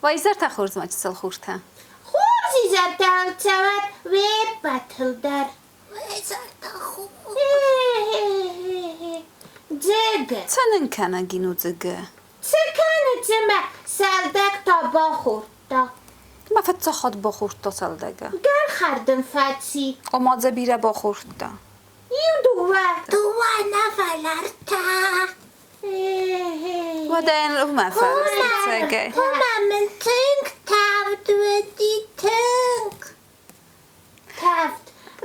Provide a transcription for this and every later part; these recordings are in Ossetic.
Уӕ изӕртӕ хорз, мӕ чысыл хуртӕ. Хорз изӕртӕ ӕрцӕуӕд уе ппӕтыл дӕр. Уӕ изӕртӕ хорз. Дзеге. Цы нын кӕна Гино Дзеге? Цы кӕны цымӕ, сӕлдӕг та бахордта. Мӕ фыццаг бахордта сӕлдӕгы. Гӕрхӕрд ын фӕци. Ома дзы бирӕ бахордта. Иу дыууӕ. Дыууӕ нӕ фӕлӕртӕ. Уӕдӕ йын уымӕ фӕрсӕгӕй. Хъуымӕ мын тынг тӕвд уыди, тынг. Тӕвд.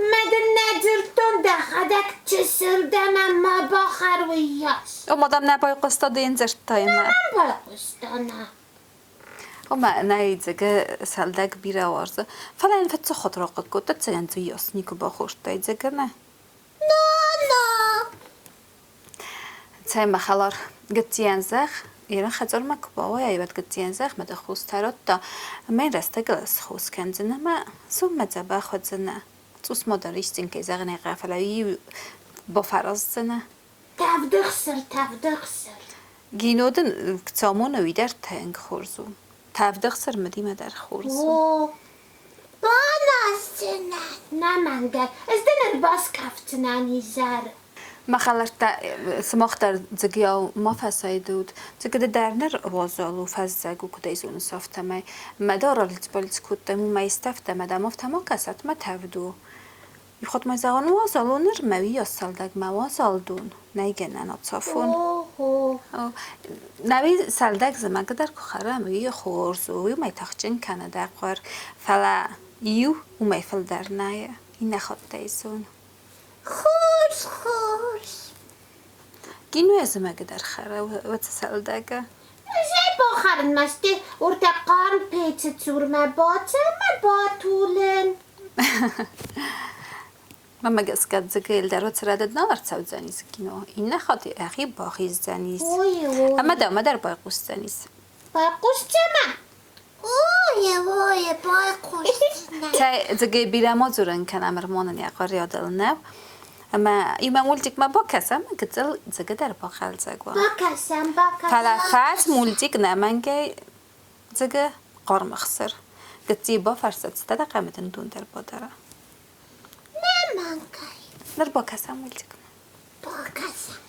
Мӕ дын нӕ дзырдтон, дӕхӕдӕг чысыл дӕ мӕ ма бахӕр уыйас. Ома дӕм нӕ байхъуыста дын дзырдтай мӕ. Нӕ мӕм байхъуыста, нӕ. Ома нӕ дзӕгӕ сӕлдӕг бирӕ уарзы, фӕлӕ йын фыццаг хатт рахъыг кодта, цӕгӕн дзы уыйас никуы бахордтай дзӕгӕ нӕ. Нана! Цӕй, мӕ хӕлар, гыццийӕн зӕгъ, Иры хӕдзармӕ куы бауайай, уӕд гыццийӕн зӕгъ, мӕ дӕ хус тӕродта, ӕмӕ йын рӕстӕгыл схос кӕндзынӕ ӕмӕ соммӕ дзӕбӕх уыдзынӕ. Цъус ма дӕр исдзин, кӕй зӕгъын ӕй хъӕуы, фӕлӕ иу бафӕраздзынӕ. Тӕвдыхсыр, тӕвдыхсыр. Гино дын куы уый дӕр тынг хорз у. Тӕвдыхсыр мыдимӕ дӕр хорз у. О, Баназдзынӕн. Нӕ мӕнгӕй, ӕз дын ӕрбаскъӕфдзынӕн изӕры. Мӕ хӕлӕрттӕ, сымах дӕр дзыгйау ма фӕсайдут. Дзыгыды дӕр ныр уазал у, фӕззӕг у, куыд ӕй зоныс, афтӕмӕй. Мӕ дӕр алидз-балидз кодтам, уымӕй стӕвдтӕ мӕ дам, афтӕ ма кӕсат, мӕ тӕвд у. Иу хатт ма зӕгъын, уазал у ныр, мӕ уыйас сӕлдӕг, мӕ уазал дон. Нӕй гӕнӕн ацафон. Нӕуи сӕлдӕг зымӕг дӕр куы хӕрӕм, уый хорз у, уымӕй тыхджын кӕны дӕ хъуыр. Фӕлӕ иу уымӕй фылдӕр нӕй, иннӕ хаттӕй зон. Хорз, хорз. Кинойӕ зымӕг дӕр хӕры уыцы сӕлдӕгы. Ӕз ӕй бахӕрынмӕ сты, уыртӕ хъарм пецы цурмӕ бацӕмӕ батулын. Мӕнмӕ гӕсгӕ дзыгыл дӕр уыцы рӕдыд нал ӕрцӕудзӕнис кино. Иннӕ хатт йӕхи бахиздзӕнис. Ой, ой. Ӕмӕ дӕумӕ дӕр байхъусдзӕнис. Байхъусдзӕнӕ? Ой, ой, байхъусдзынӕ. Цӕй, дзыгы бирӕ ма дзурын кӕнӕм ӕрмонын йӕ хъуырриадыл нӕу. Ӕмӕ иумӕ мультикмӕ бакӕсӕм, гыццыл дзыгы дӕр бахъӕлдзӕг уа. Бакӕсӕм, бакӕсӕм. Фӕлӕ фӕз мультик нӕмӕнгӕй дзыгы хъарм ӕхсыр. Гыццийы бафӕрсӕд, цытӕ дӕ хъӕмӕтын дон дӕр бадара. Нӕмӕнгӕй. Ныр бакӕсӕм мультикмӕ. Бакӕсӕм.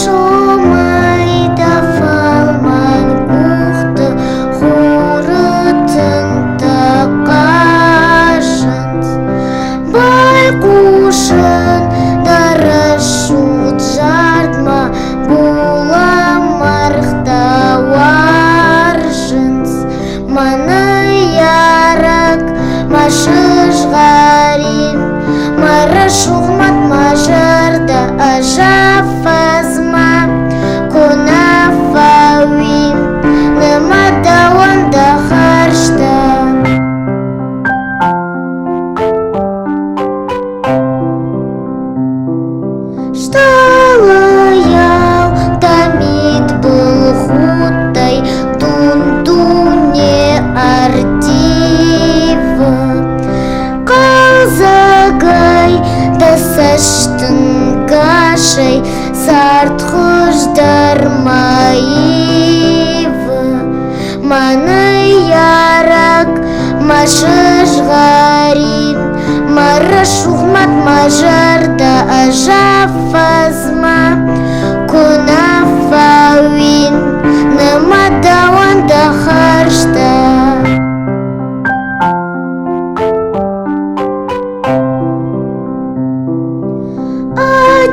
Райсомӕй дӕ фӕлмӕн къухты хуры тынтӕ хъазынц. Байхъусын дӕ рӕсугъд зардмӕ булӕмӕргътӕ уарзынц. Мӕ ныййарӕг, мӕ сызгъӕрин, мӕ рӕсугъд мад, мӕ зӕрдӕ ӕз афӕдзмӕ куы нӕ фӕуин, нымад дӕуӕн дӕ хӕрзтӕ. Стъалыйау дӕ мидбылхудтӕй дун-дуне ӕрттивы. Хъӕлдзӕгӕй дӕ цӕстынгасӕй цард хуыздӕрмӕ ивы. Мӕ ныййарӕг, мӕ сызгъӕрин, мӕ рӕсугъд мад, мӕ зӕрдӕ ӕз афӕдзмӕ куы нӕ фӕуин, нымад дӕуӕн дӕ хӕрзтӕ.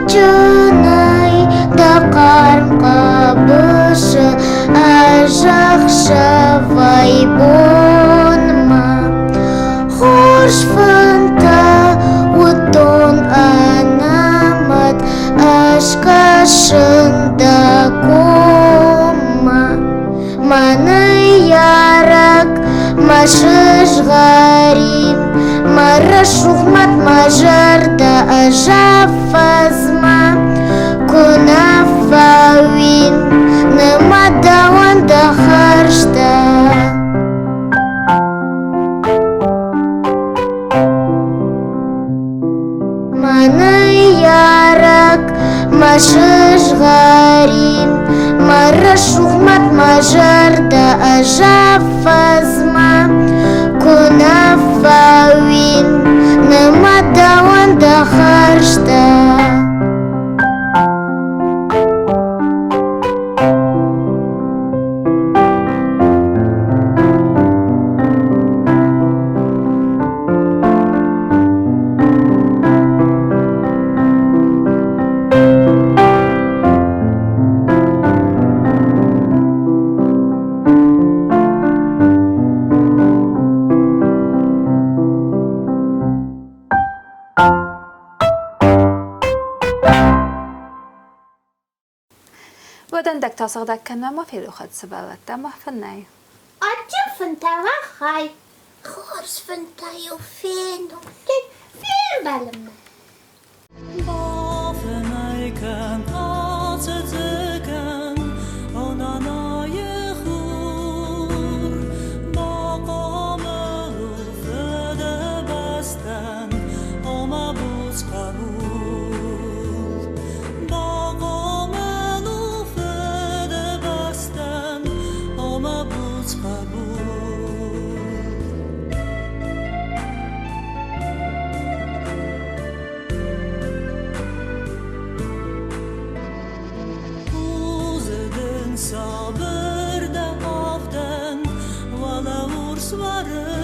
Адджынӕй дӕ хъарм хъӕбысы ӕз ӕхсӕвӕй бонмӕ хорз фынтӕ уыдтон ӕнӕмӕт, ӕз кӕсын дӕ коммӕ. Мӕ ныййарӕг, мӕ сызгъӕрин, мӕ рӕсугъд мад, мӕ зӕрдӕ ӕз афӕдзмӕ. ныййарӕг, мӕ сызгъӕрин, мӕ рӕсугъд мад, мӕ зӕрдӕ ӕз афӕдзмӕ куы нӕ фӕуин, нымад дӕуӕн дӕ хӕрзтӕ. Уӕ дӕндӕгтӕ сыгъдӕг кӕнынмӕ ма ферохӕд сывӕллӕттӕ ӕмӕ фынӕй. Адджын фынтӕ уӕ хай. Хорз фынтӕ-иу фенут. Фембӕлынмӕ. Бафынӕй кӕн, ацыдзы кӕн, о нанайы хур. Бахъомыл у фыдыбӕстӕн, о мӕ буц хъӕбул. Бахъомыл у фыдыбӕстӕн, о мӕ буц хъӕбул. Узы дын сабыр дӕ авдӕн, уӕлӕ урс уӕрыкк.